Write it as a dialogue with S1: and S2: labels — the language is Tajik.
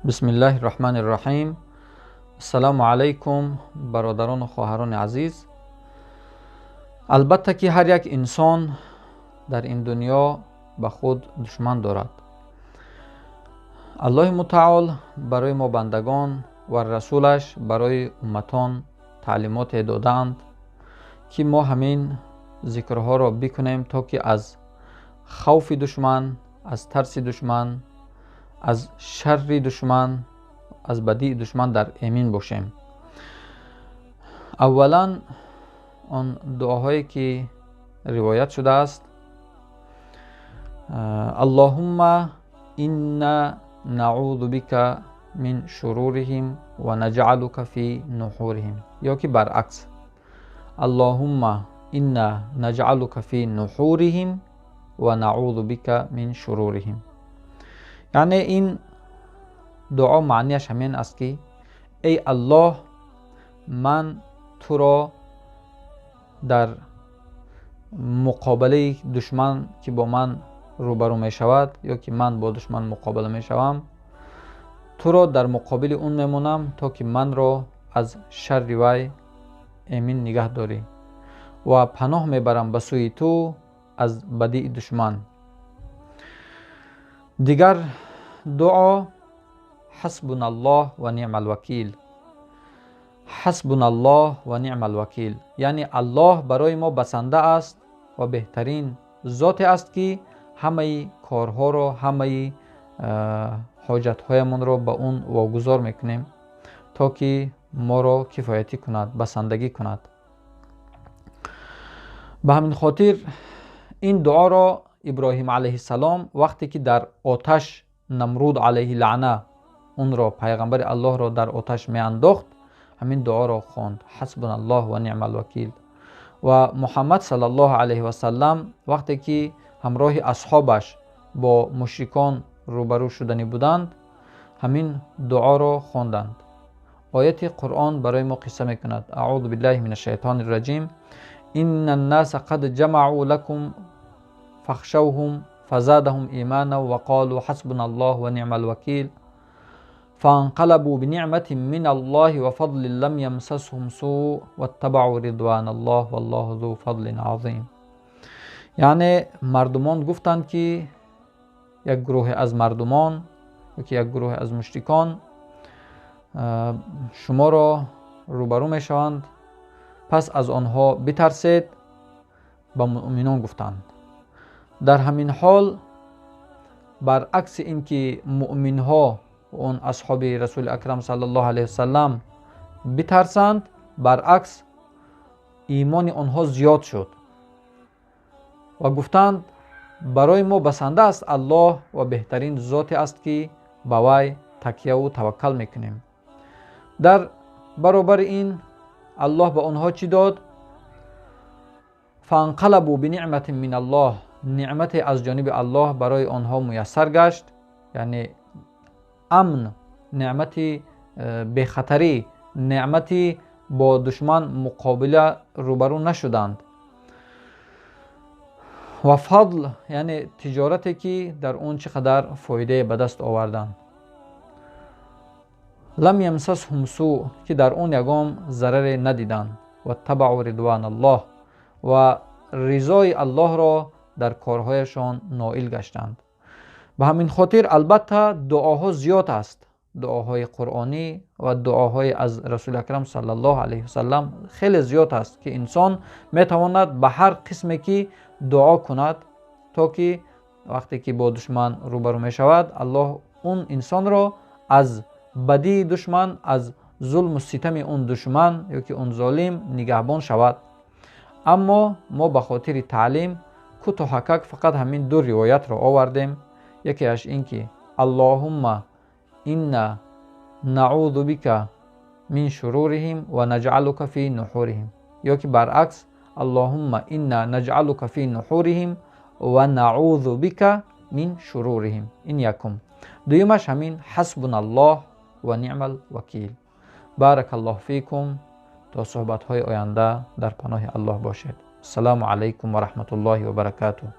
S1: Бисмиллаҳи раҳмани раҳим. Ассалому алайкум, бародарону хоҳарони азиз. Албатта ки ҳар як инсон дар ин дунё ба худ душман дорад. Аллоҳи мутаол барои мо бандагон ва расулаш барои умматон таълимоте додаанд, ки мо ҳамин зикрҳоро бикунем, то ки аз хавфи душман, аз тарси душман, аз шарри душман, аз бадии душман дар эмин бошем. Аввалан он дуоҳое ки ривоят шудааст: Аллоҳумма инна наъузу бика мин шуруриҳим ва наҷъалука фи нуҳуриҳим, ё ки баръакс: Аллоҳумма инна наҷъалука фи нуҳуриҳим ва наъузу бика мин шуруриҳим. Яъне ин дуо маънияш ҳамин аст, ки эй Аллоҳ, ман туро дар муқобилаи душман, ки бо ман рӯбарӯ мешавад ё ки ман бо душман муқобила мешавам, туро дар муқобили он мемонам, то ки манро аз шарри вай эмин нигаҳ дорӣ, ва паноҳ мебарам ба сӯи ту аз бадии душман. Дигар дуо: ҳасбуналлоҳ ва ниъмал вакил. Ҳасбуналлоҳ ва ниъмал вакил, яъне Аллоҳ барои мо басанда аст ва беҳтарин зоте аст, ки ҳамаи корҳоро, ҳамаи ҳоҷатҳоямонро ба он вогузор мекунем, то ки моро кифоятӣ кунад, басандагӣ кунад. Ба ҳамин хотир ин дуоро Иброҳим алайҳиссалом, вақте ки дар оташ Намруд алайҳи лаъна онро, пайғамбари Аллоҳро, дар оташ меандохт, ҳамин дуоро хонд: ҳасбуналлоҳ ва ниъмал вакил. Ва Муҳаммад саллаллоҳу алайҳи васаллам, вақте ки ҳамроҳи асҳобаш бо мушрикон рӯбарӯ шуданӣ буданд, ҳамин дуоро хонданд. Ояти Қуръон барои мо қисса мекунад: аъузу биллаҳи мин ашшайтони раҷим, инна ннаса қад ҷамаъу лакум фахшавҳум фазадаҳум имана ва қолу ҳасбуналлоҳ ва ниъмал вакил фанқалабу биниъматин мин аллоҳи ва фадлин лам ямсасҳум сӯ ваттабаъу ризваналлоҳ валлоҳу зу фадлин азим. Яъне мардумон гуфтанд, ки як гурӯҳе аз мардумон ёки як гурӯҳе аз мушрикон шуморо рӯбарӯ мешаванд, пас аз онҳо битарсед, ба муъминон гуфтанд. Дар ҳамин ҳол, баръакси ин ки муъминҳо, он асҳоби расули акрам саллаллоҳу алайҳи васаллам, битарсанд, баръакс имони онҳо зиёд шуд ва гуфтанд: барои мо басанда аст Аллоҳ ва беҳтарин зоте аст, ки ба вай такяву таваккал мекунем. Дар баробари ин Аллоҳ ба онҳо чӣ дод? Фанқалабу биниъматин мин аллоҳ, неъмате аз ҷониби Аллоҳ барои онҳо муяссар гашт, яъне амн, неъмати бехатарӣ, неъмати бо душман муқобила рӯбарӯ нашуданд, ва фадл, яъне тиҷорате, ки дар он чӣ қадар фоидае ба даст оварданд. Лам ямсасҳум сӯ, ки дар он ягон зараре надиданд. Ваттабаъу ризваналлоҳ, ва ризои Аллоҳро дар корҳояшон ноил гаштанд. Ба ҳамин хотир албатта дуоҳо зиёд аст, дуоҳои қуръонӣ ва дуоҳои аз расули акрам саллаллоҳу алайҳи васаллам хеле зиёд аст, ки инсон метавонад ба ҳар қисме ки дуо кунад, то ки вақте ки бо душман рӯбарӯ мешавад, Аллоҳ он инсонро аз бадии душман, аз зулму ситами он душман ё ки он золим нигаҳбон шавад. Аммо мо ба хотири таълим кӯтоҳакак фақат ҳамин ду ривоятро овардем. Якеаш ин ки Аллоҳумма инна наъузу бика мин шуруриҳим ва наҷъалука фи нуҳуриҳим, ё ки баръакс: Аллоҳумма инна наҷъалука фи нуҳуриҳим ва наъузу бика мин шуруриҳим. Ин якум. Дуюмаш ҳамин ҳасбуналлоҳ ва ниъмал вакил. Баракаллоҳу фикум. То суҳбатҳои оянда дар паноҳи Аллоҳ бошед. Ассалому алайкум ва раҳматуллоҳи ва баракатуҳ.